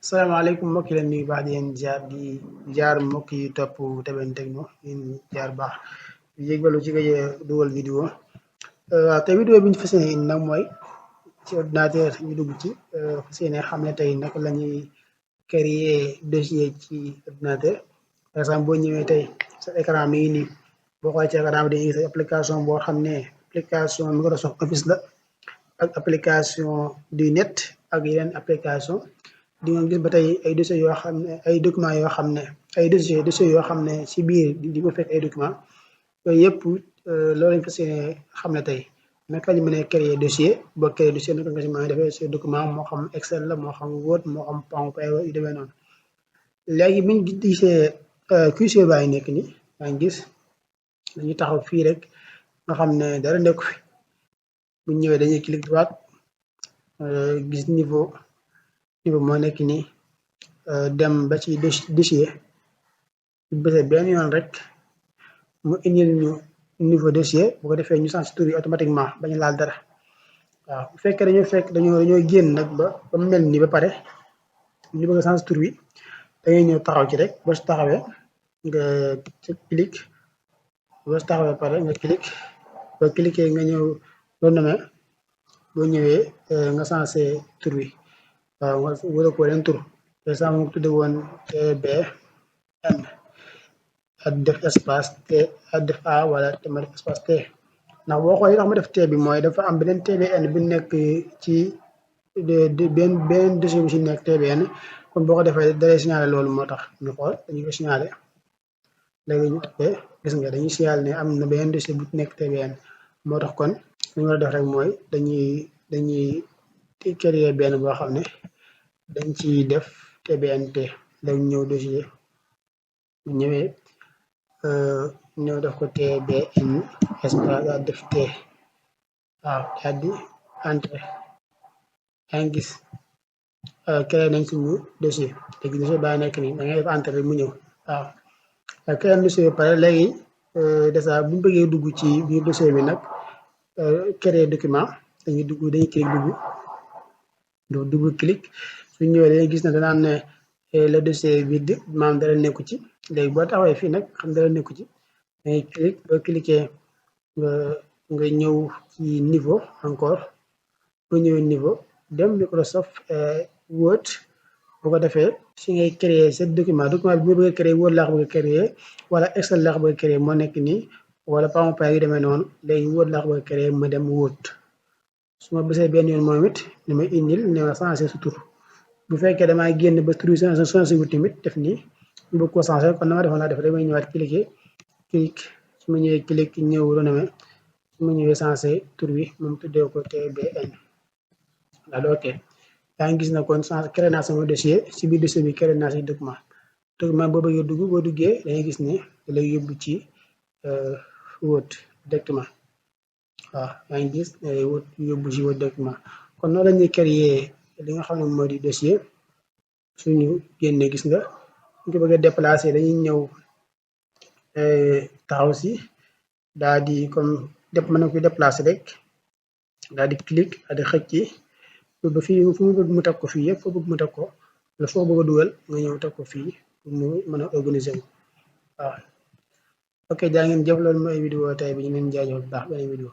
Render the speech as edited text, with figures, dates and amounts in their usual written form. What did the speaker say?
salaamaaleykum mbokk yi leen nuyu baax di leen jaar mbokk yi topp TBN Techno yéen jaar baax di yëgbalu ci gëj a dugal vidéo waaw te vidéo bi ñu fas yéene indi nag mooy ci ordinateur ñu dugg ci fas yéene xam ne tey naka la ñuy créer dossier ci ordinateur par exemple boo ñëwee tey sa écran mi ngi nii boo xoolee ci écran bi dañuy gis application boo xam ne application Microsoft Office la ak application du net ak yeneen application di nga gis ba tey ay dossiers yoo xam ne ay documents yoo xam ne ay dossiers yoo xam ne si biir di ko fekk ay documents yooyu yëpp loolu lañ fas yéene xam ne tey naka lañ mën a créer dossier boo créer dossier naka nga si mën a defee si document moo xam Excel la moo xam Word moo xam PowerPoint yu demee noonu léegi biñ gisee QC baa ngi nekk ni maa ngi gis dañuy taxaw fii rek nga xam ne dara nekku fi buñ ñëwee dañuy clic droit gis niveau moo nekk nii dem ba ci dossier bese benn yoon rek mu indil ñu niveau dossier bu ko defee ñu change tur yi automatiquement bañu laal dara waaw bu fekkee dañoo génn nag ba mel ni ba pare ñu bëgg a change tur wi dangay ñëw taxaw ci rek boo si taxawee nga clic boo si taxawee pare nga clic boo cliquer nga ñëw renommer boo ñëwee nga changé tur wi waaw wala ko leen tur par exemple mu tudde woon TBN ak def espace T ak def A wala ma def espace T ndax boo xoolee tax ma def T bi mooy dafa am beneen TBN bi nekk ci benn dossier bi si nekk TBN kon boo ko defee dalay signalé loolu moo tax ñu xool dañu ko signalé léegi ñu gis nga dañuy signalé ne am na beneen dossier bu nekk TBN moo tax kon li ñu war a def rek mooy dañuy créer benn boo xam ne dañ ci def TBNT dañ ñëw dossier ñëwee ñëw def ko TBN espace daal def T waaw daal di entré yaa ngi gis créé nañ suñu dossier léegi dossier baa nekk nii da ngay def entré mu ñëw waaw créé dossier ba pare léegi déjà bu ñu bëggee dugg ci biir dossier bi nag créer document dañuy clic dugg clic suñ ñëwee dañuy gis ne danaan ne le dossier vide maanaam dara nekku ci léegi boo taxawee fii nag xam dara nekku ci dangay clic boo cliquer nga ñëw ci niveau encore boo ñëwee niveau dem Microsoft Word bu ko defee si ngay créer ce document bi nga bëgg a créer Word laa ko bëgg a créer wala Excel laa ko bëgg a créer moo nekk nii wala PowerPoint yu demee noonu léegi Word laa ko bëgg a créer ma dem Word su ma bësee benn yoon moom it ni ma indil ne ma changé sa tur bu fekkee damaa génn ba tur yi changé wu tamit def nii ñu bëgg koo changé kon dama defoon laa def damay ñëwaat clic su ma ñëwee clic ñëw renommer su ma ñëwee changé tur wi moom tuddee ko TBN daal ok yaa ngi gis na kon créé naa sama dossier si biir dossier bi créé naa si document boo bëggee dugg boo duggee dangay gis ne da lay yóbbu ci Word directement waaw yaa ngi gis yóbbu ci Word document kon noonu la ñuy créer li nga xam ne moo di dossier suñu génnee gis nga ñu ko bëgg a déplacer dañuy ñëw taxaw si daal di comme mën na ko déplacer rek daal di clic daal di xëcc ba fii fu mu bëgg mu teg ko fii yëpp foo bëgg mu teg ko wala foo bëgg a dugal nga ñëw teg ko fii pour mu mën a organiser wu waaw ok jaa ngeen jëf loolu mooy vidéo tey bi ñu leen jaajëfal bu baax beneen vidéo